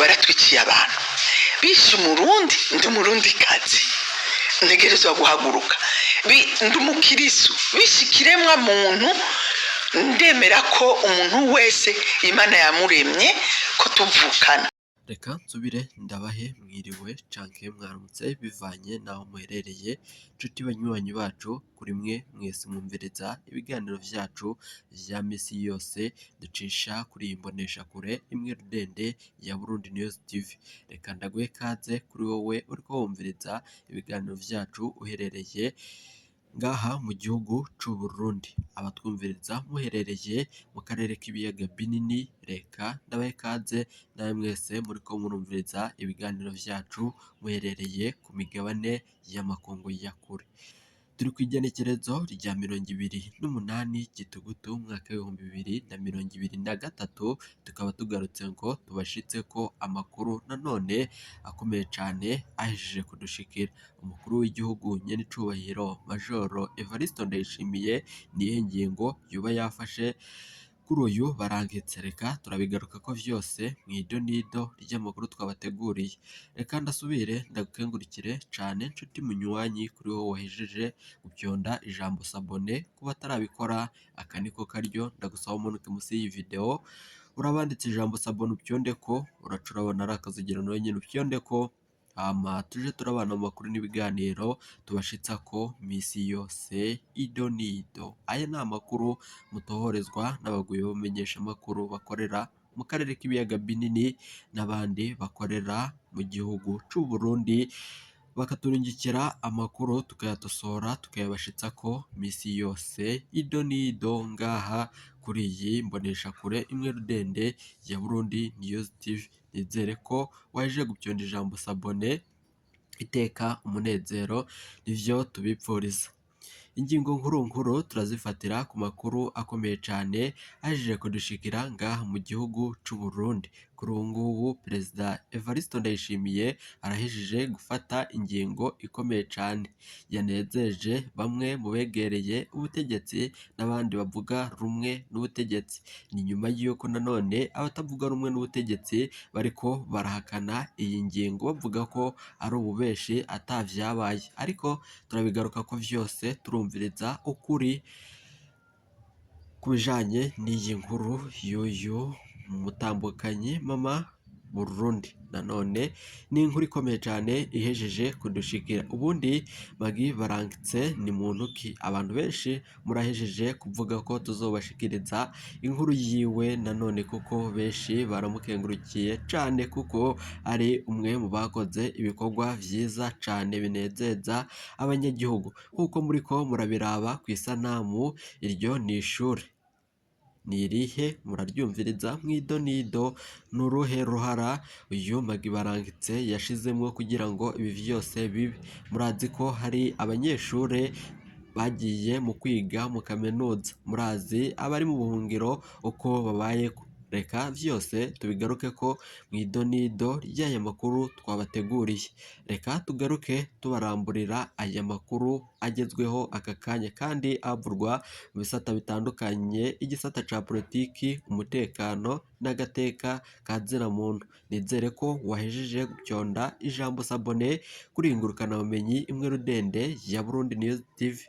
Baratwiciye abantu, bishe Umurundi. Ndi Umurundi kazi, ntegerezwa guhaguruka. Ndi umukirisu, bishe ikiremwa muntu. Ndemera ko umuntu wese Imana yamuremye ko tuvukana. Reka nsubire ndabahe mwiriwe canke mwaramutse, bivanye n'aho muherereye, nshuti banywanyi bacu, kuri mwe mwese mwumviriza ibiganiro vyacu vya misi yose ducisha kuri iyi mboneshakure imwe rudende ya Burundi News TV. Reka ndaguhe ikaze kuri wowe uriko wumviriza ibiganiro vyacu uherereye ngaha mu gihugu c'Uburundi, abatwumviriza muherereye mu karere k'ibiyaga binini, reka ndabahe ikaze nawe mwese muriko murumviriza ibiganiro vyacu muherereye ku migabane y'amakungu ya kure. Turi kw'igenekerezo rya 28 Gitugutu umwaka w'2023, tukaba tugarutse ngo tubashitseko amakuru nanone akomeye cane ahejeje kudushikira. Umukuru w'igihugu nyen'icubahiro Majoro Evariste Ndayishimiye niyihe ngingo yoba yafashe kuri uyu Barankitse? Reka turabigarukako vyose mw'idonido ry'amakuru twabateguriye. Reka ndasubire ndagukengurukire cane, nshuti munywanyi, kuri wowe wahejeje gupyonda ijambo s'abonner. Ku batarabikora, aka niko karyo. Ndagusaba umanuke musi y'iyi video, urabanditse ijambo s'abonner, upyondeko. Uraca urabona ari akazogera, nawe nyene upyondeko, hama tuje turabana mu makuru n'ibiganiro tubashitsako misi yose idonido. Aya ni amakuru mutohorezwa n'abaguye b'abamenyeshamakuru bakorera mu karere k'ibiyaga binini n'abandi bakorera mu gihugu c'Uburundi, bakaturungikira amakuru tukayatosora, tukayabashitsako misi yose idonido ngaha kuri iyi mboneshakure imwe rudende ya Burundi News TV. Nizere ko wahejeje gupyonda ijambo s'abonner. Iteka, umunezero nivyo tubipfuriza. Ingingo nkuru nkuru turazifatira ku makuru akomeye cane ahejeje kudushikira ngaha mu gihugu c'Uburundi. Kuri ubu ngubu Perezida Evariste Ndayishimiye arahejeje gufata ingingo ikomeye cane yanezeje bamwe mu begereye ubutegetsi n'abandi bavuga rumwe n'ubutegetsi. Ni nyuma y'uko nanone abatavuga rumwe n'ubutegetsi bariko barahakana iyi ngingo, bavuga ko ari ububeshi, ata vyabaye. Ariko turabigarukako vyose, turumviriza ukuri ku bijanye n'iyi nkuru y'uyu mutambukanyi mama Burundi. Nanone ni inkuru ikomeye cane ihejeje kudushikira. Ubundi Maggy Barankitse ni muntu ki? Abantu benshi murahejeje kuvuga ko tuzobashikiriza inkuru yiwe nanone, kuko benshi baramukengurukiye cane, kuko ari umwe mu bakoze ibikorwa vyiza cane binezeza abanyagihugu. Nk'uko muriko murabiraba kw'isanamu, iryo ni ishure. Ni irihe? Muraryumviriza mw'idonido. N'uruhe ruhara uyu Maggy Barankitse yashizemwo kugira ngo ibi vyose bibe? Murazi ko hari abanyeshure bagiye mu kwiga mu kaminuza, murazi abari mu buhungiro uko babayeho. Reka vyose tubigarukeko mw'idonido ry'aya makuru twabateguriye. Reka tugaruke tubaramburira aya makuru agezweho aka kanya kandi avurwa mu bisata bitandukanye: igisata ca politiki, umutekano n'agateka ka zina muntu. Nizere ko wahejeje gupyonda ijambo s'abonner kuri iyi ngurukanabumenyi imwe rudende ya Burundi News TV.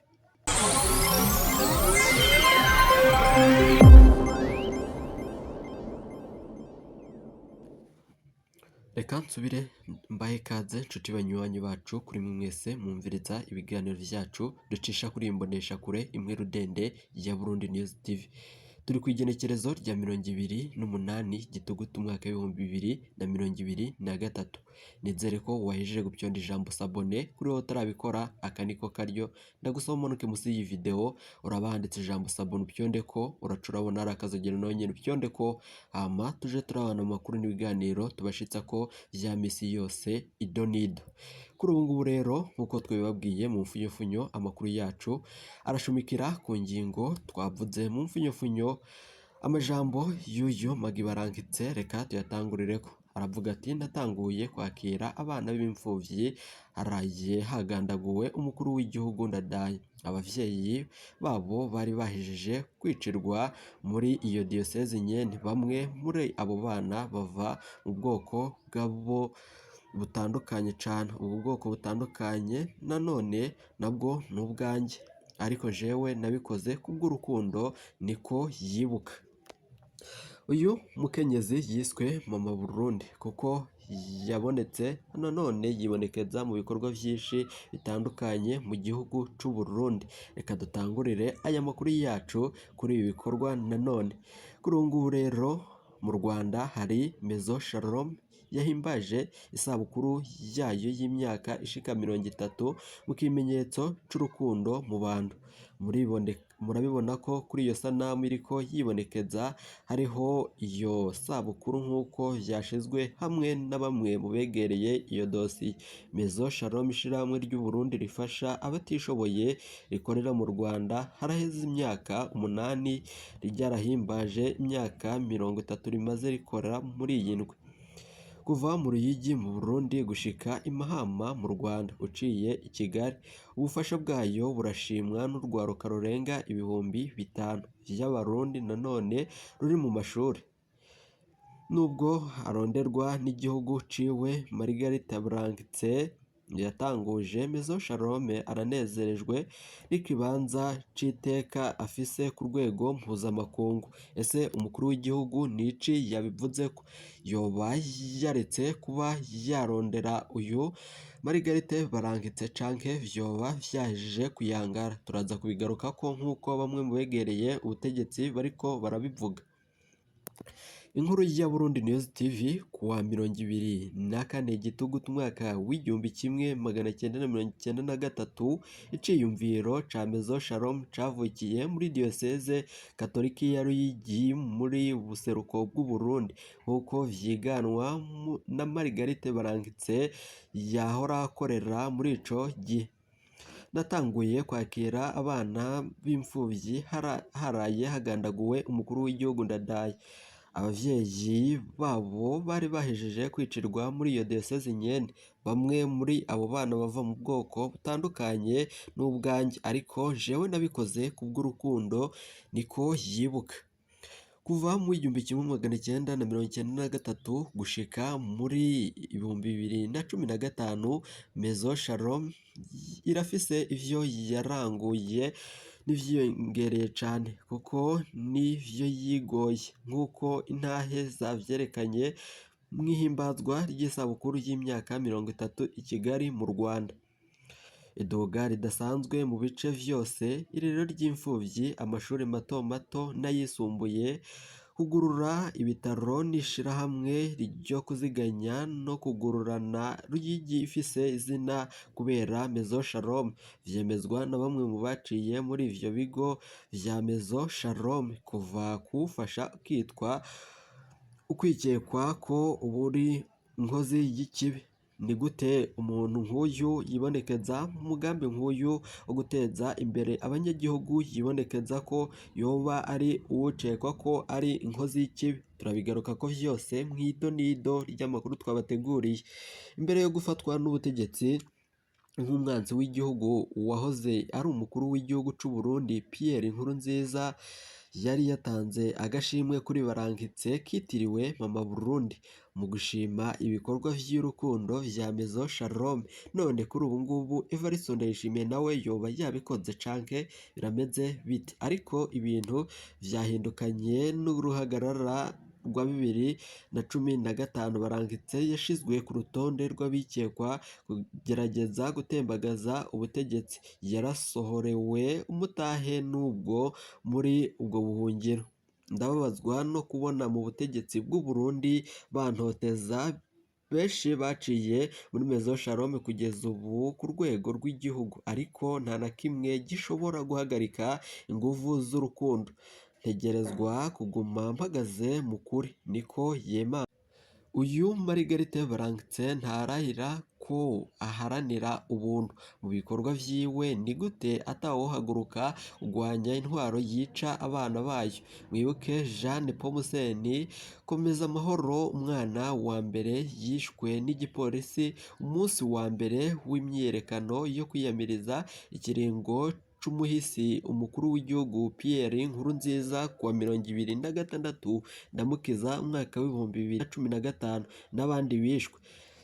Reka nsubire mbahe ikaze, nshuti banywanyi bacu, kuri mwe mwese mwumviriza ibiganiro vyacu ducisha kuri iyi mboneshakure imwe rudende ya Burundi News TV. Turi ku igenekerezo rya 28 Gitugutu umwaka w'2023. Nizere ko wahejeje gupyonda ijambo s'abonner. Kuri wowe utarabikora, aka niko karyo. Ndagusaba umanuke musi y'iyi video, uraba handitse ijambo s'abonner, upyondeko. Uraca urabona ari akazogera, nawe nyene upyondeko, hama tuje turabana mu makuru n'ibiganiro tubashitsako vya misi yose idonido. Kuri ubu ngubu rero, nk'uko twabibabwiye mu mfunyofunyo, amakuru yacu arashumikira ku ngingo twavuze mu mfunyofunyo. Amajambo y'uyu Maggy Barankitse, reka tuyatangurireko. Aravuga ati natanguye kwakira abana b'imfuvyi haraye hagandaguwe umukuru w'igihugu Ndadaye. Abavyeyi babo bari bahejeje kwicirwa muri iyo diyoseze nyene. Bamwe muri abo bana bava mu bwoko bwabo butandukanye cane. Ubu bwoko butandukanye nanone nabwo ni ubwanjye, ariko jewe nabikoze kubw'urukundo, niko yibuka. Uyu mukenyezi yiswe Mama Burundi kuko yabonetse nanone yibonekeza mu bikorwa vyinshi bitandukanye mu gihugu c'u Burundi. Reka dutangurire aya makuru yacu kuri ibi bikorwa nanone. Kuri ubu ngubu rero mu Rwanda hari Maison Shalom yahimbaje isabukuru yayo y'imyaka ishika 30 mu kimenyetso c'urukundo mu bantu. Murabibona ko kuri iyo sanamu iriko yibonekeza hariho iyo sabukuru nk'uko vyashizwe hamwe na bamwe mu begereye iyo dosiye. Maison Shalom, ishirahamwe ry'Uburundi rifasha abatishoboye rikorera mu Rwanda, haraheze imyaka 8 ryarahimbaje imyaka 30 rimaze rikora muri iyi ndwi. Kuva mu Ruyigi mu Burundi gushika i Mahama mu Rwanda uciye i Kigali, ubufasha bwayo burashimwa n'urwaruka rurenga 5000 vy'Abarundi nanone ruri mu mashuri. Nubwo aronderwa n'igihugu ciwe, Margarita Brankitse yatanguje Maison Shalom aranezerejwe n'ikibanza c'iteka afise ku rwego mpuzamakungu. Ese umukuru w'igihugu nici yabivuzeko? Yoba yaretse kuba yarondera uyu Margarite Barankitse canke vyoba vyahejeje kuyangara? Turaza kubigarukako nk'uko bamwe mu begereye ubutegetsi bariko barabivuga. Inkuru ya Burundi News TV kuwa 24 Gitugutu umwaka w'1993, iciyumviro ca Maison Shalom cavukiye muri diyoseze Katolika ya Ruyigi muri buseruko bw'Uburundi, nk'uko vyiganwa na Margarite Barankitse yahora akorera muri ico gihe. Natanguye kwakira abana b'imfuvyi haraye hagandaguwe umukuru w'igihugu Ndadaye. Abavyeyi babo bari bahejeje kwicirwa muri iyo diyoseze nyene. Bamwe muri abo bana bava mu bwoko butandukanye n'ubwanjye, ariko jewe nabikoze kubw'urukundo, niko yibuka. Kuva mu 1993 gushika muri 2015, Maison Shalom irafise ivyo yaranguye n'ivyiyongereye cane, kuko nivyo yigoye nk'uko intahe zavyerekanye mw'ihimbazwa ry'isabukuru y'imyaka 30 i Kigali mu Rwanda. Iduga ridasanzwe mu bice vyose, irerero ry'imfuvyi, amashuri mato mato n'ayisumbuye, kugurura ibitaro n'ishirahamwe ryo kuziganya no kugururana Ruyigi ifise izina kubera Maison Shalom, vyemezwa na bamwe mu baciye muri ivyo bigo vya Maison Shalom. Kuva kuwufasha ukitwa ukwikekwa ko uba uri inkozi y'ikibi. Ni gute umuntu nk'uyu yibonekeza mu mugambi nk'uyu wo guteza imbere abanyagihugu, yibonekeza ko yoba ari uwucekwa ko ari inkozi y'ikibi? Turabigaruka ko vyose mw'idonido ry'amakuru twabateguriye. Imbere yo gufatwa n'ubutegetsi nk'umwansi w'igihugu, uwahoze ari umukuru w'igihugu c'u Burundi Pierre Nkurunziza yari yatanze agashimwe kuri Barankitse kitiriwe Mama Burundi mu gushima ibikorwa vy'urukundo vya Maison Shalom. None kuri ubu ngubu Evariste Ndayishimiye nawe yoba yabikoze canke birameze bite? Ariko ibintu vyahindukanye n'uruhagarara rwa 2015, Barankitse yashizwe ku rutonde rw'abikekwa kugerageza gutembagaza ubutegetsi. Yarasohorewe umutahe n'ubwo muri ubwo buhungiro. Ndababazwa no kubona mu butegetsi bw'u Burundi bantoteza benshi baciye muri Maison Shalom kugeza ubu ku rwego rw'igihugu, ariko nta na kimwe gishobora guhagarika inguvu z'urukundo. Ntegerezwa kuguma mpagaze mu kuri, niko yemanga. Uyu Margarite Barankitse ntarahira ko ko aharanira ubuntu mu bikorwa vyiwe. Ni gute atawohaguruka kugwanya intwaro yica abana bayo? Mwibuke Jeanne Pomuseni komeza amahoro, umwana wa mbere yishwe n'igipolisi umunsi wa mbere w'imyiyerekano yo kwiyamiriza ikiringo c'umuhisi umukuru w'igihugu Pierre Nkurunziza kuwa 26 Ndamukiza umwaka w'2015 n'abandi bishwe.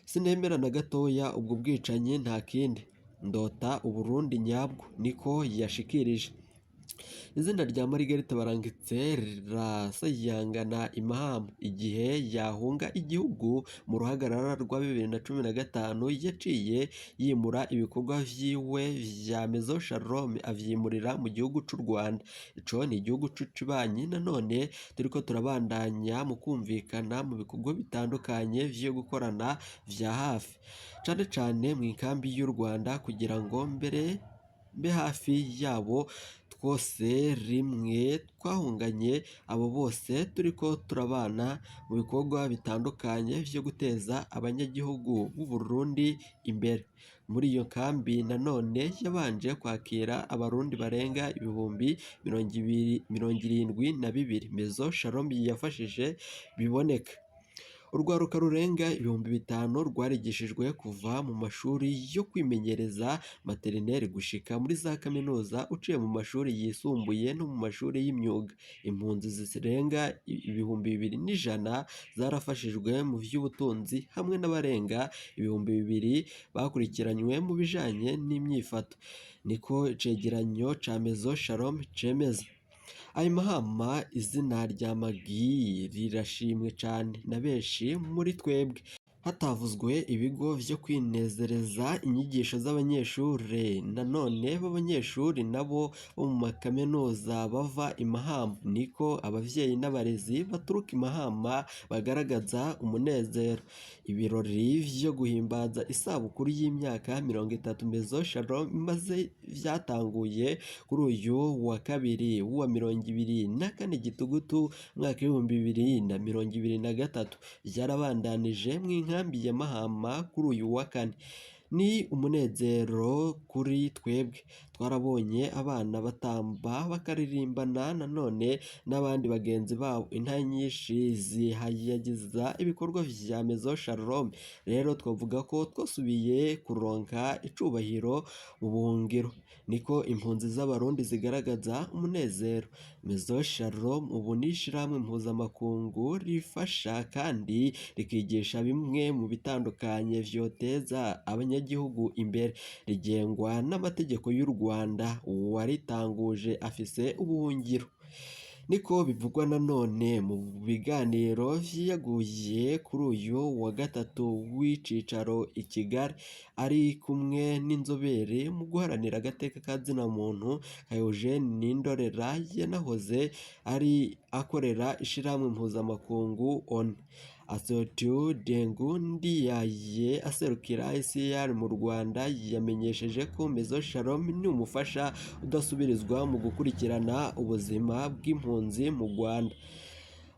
Sinemera na gatoya ubwo bwicanyi, nta kindi, ndota Uburundi nyabwo, niko yashikirije. Izina rya Marguerite Barangitse rirasayangana i Mahama igihe yahunga igihugu mu ruhagarara rwa 2015. Yaciye yimura ibikorwa vyiwe vya Maison Shalom avyimurira mu gihugu c'u Rwanda. Ico ni igihugu c'ibanyi nanone turiko turabandanya mu kumvikana mu bikorwa bitandukanye vyo gukorana vya hafi, cane cane mw'ikambi y'u Rwanda, kugira ngo mbere mbe hafi yabo twose rimwe twahunganye. Abo bose turiko turabana mu bikorwa bitandukanye vyo guteza abanyagihugu b'u Burundi imbere. Muri iyo kambi nanone yabanje kwakira abarundi barenga 72,000. Maison Shalom yafashije biboneka. Urwaruka rurenga 5000 rwarigishijwe kuva mu mashuri yo kwimenyereza materineri gushika muri za kaminuza, uciye mu mashuri yisumbuye no mu mashuri y'imyuga. Impunzi zirenga 2100 zarafashijwe mu vy'ubutunzi, hamwe n'abarenga 2000 bakurikiranywe mu bijanye n'imyifato, niko icegeranyo ca Maison Shalom cemeza. Ayo Mahama izina rya Magi rirashimwe cane na benshi muri twebwe, hatavuzwe ibigo vyo kwinezereza, inyigisho z'abanyeshure nanone b'abanyeshuri nabo bo mu makaminuza bava i Mahama, niko abavyeyi n'abarezi baturuka i Mahama bagaragaza umunezero. Ibirori vyo guhimbaza isabukuru y'imyaka 30 Maison Shalom imaze vyatanguye kuri uyu wa kabiri wa 24 Gitugutu umwaka w'2023, vyarabandanije mw'inkambi ya Mahama kuri uyu wa kane. Ni umunezero kuri twebwe, twarabonye abana batamba bakaririmbana nanone n'abandi bagenzi babo. Intara nyinshi zihayagiza ibikorwa vya Maison Shalom. Rero twavuga ko twasubiye kuronka icubahiro mu buhungiro, niko impunzi z'abarundi zigaragaza umunezero. Maison Shalom ubu ni ishirahamwe mpuzamakungu rifasha kandi rikigisha bimwe mu bitandukanye vyoteza abanyagihugu imbere, rigengwa n'amategeko y'u Rwanda. Uwaritanguje afise ubuhungiro, niko bivugwa nanone mu biganiro vyiyaguye kuri uyu wa gatatu w'icicaro i Kigali, ari kumwe n'inzobere mu guharanira agateka ka zina muntu nka Eugene Nindorera, yanahoze ari akorera ishirahamwe mpuzamakungu ONU. Asotiu Dengu Ndiaye aserukira ICR mu Rwanda yamenyesheje ko Maison Shalom ni umufasha udasubirizwa mu gukurikirana ubuzima bw'impunzi mu Rwanda.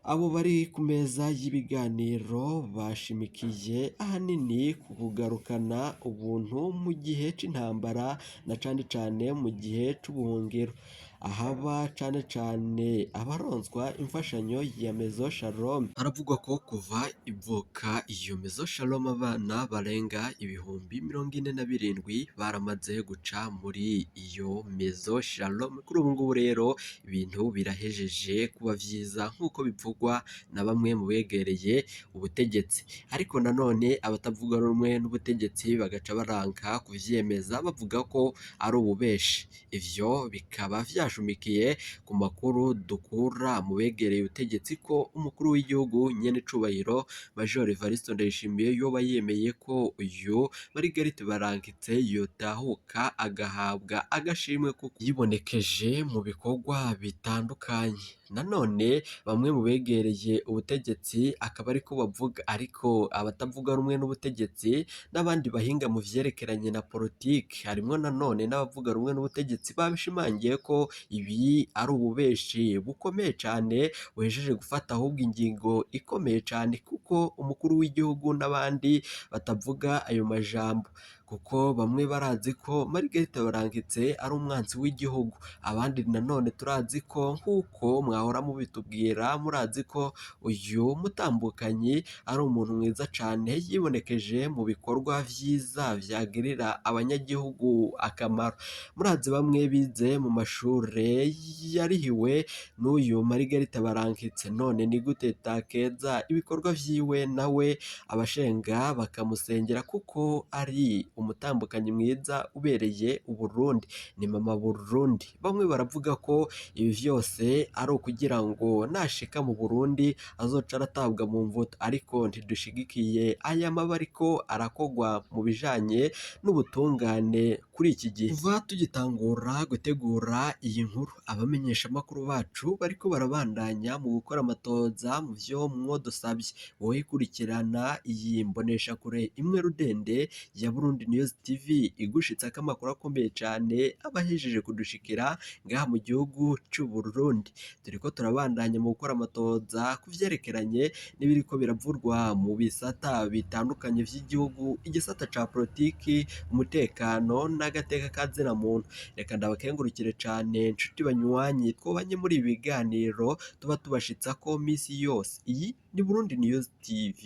Abo bari ku meza y'ibiganiro bashimikiye ahanini ku kugarukana ubuntu mu gihe c'intambara na cane cane mu gihe c'ubuhungiro, ahaba cane cane abaronswa imfashanyo ya Maison Shalom. Haravugwa ko kuva ivuka iyo Maison Shalom abana barenga 47,000 baramaze guca muri iyo Maison Shalom. Kuri ubu ngubu rero ibintu birahejeje kuba vyiza nk'uko bivugwa na bamwe mu begereye ubutegetsi, ariko nanone abatavuga rumwe n'ubutegetsi bagaca baranka kuvyemeza bavuga ko ari ububeshi. Ivyo bikaba vyashumikiye ku makuru dukura mu begereye ubutegetsi ko umukuru w'igihugu nyenecubahiro Major Evariste Ndayishimiye yoba yemeye ko uyu Marguerite Barankitse yotahuka agahabwa agashimwe kuko yibonekeje mu bikorwa bitandukanye. Nanone bamwe mu begereye ubutegetsi akaba ariko bavuga, ariko abatavuga rumwe n'ubutegetsi n'abandi bahinga mu vyerekeranye na politiki, harimwo nanone n'abavuga rumwe n'ubutegetsi babishimangiye ko Ibi ari ububeshi bukomeye cane, buhejeje gufata ahubwo ingingo ikomeye cane, kuko umukuru w'igihugu n'abandi batavuga ayo majambo, kuko bamwe barazi ko Marguerite Barankitse ari umwansi w'igihugu, abandi nanone turazi ko nk'uko mwahora mubitubwira, murazi ko uyu mutambukanyi ari umuntu mwiza cane, yibonekeje mu bikorwa vyiza vyagirira abanyagihugu akamaro. Murazi bamwe bize mu mashure yarihiwe n'uyu Marguerite Barankitse, none ni gute takeza ibikorwa vyiwe, nawe abashenga bakamusengera kuko ari umutambukanyi mwiza ubereye Uburundi, ni mama Burundi. Bamwe baravuga ko ibi vyose ari ukugira ngo nashika mu Burundi azoca aratabwa mu mvuto, ariko ntidushigikiye aya mabi ariko arakogwa mu bijanye n'ubutungane kuri iki gihe. Kuva tugitangura gutegura iyi nkuru, abamenyeshamakuru bacu bariko barabandanya mu gukora amatoza mu vyo mwodusabye. Wowe ikurikirana iyi mboneshakure imwe rudende ya Burundi News TV igushitsako amakuru akomeye cane aba ahejeje kudushikira ngaha mu gihugu c'u Burundi. Turiko turabandanya mu gukora amatoza ku vyerekeranye n'ibiriko biravurwa mu bisata bitandukanye vy'igihugu, igisata ca politiki, umutekano n'agateka ka zina muntu. Reka ndabakengurukire cane nshuti banywanyi twobanye muri ibi biganiro tuba tubashitsako misi yose. Iyi ni Burundi News TV.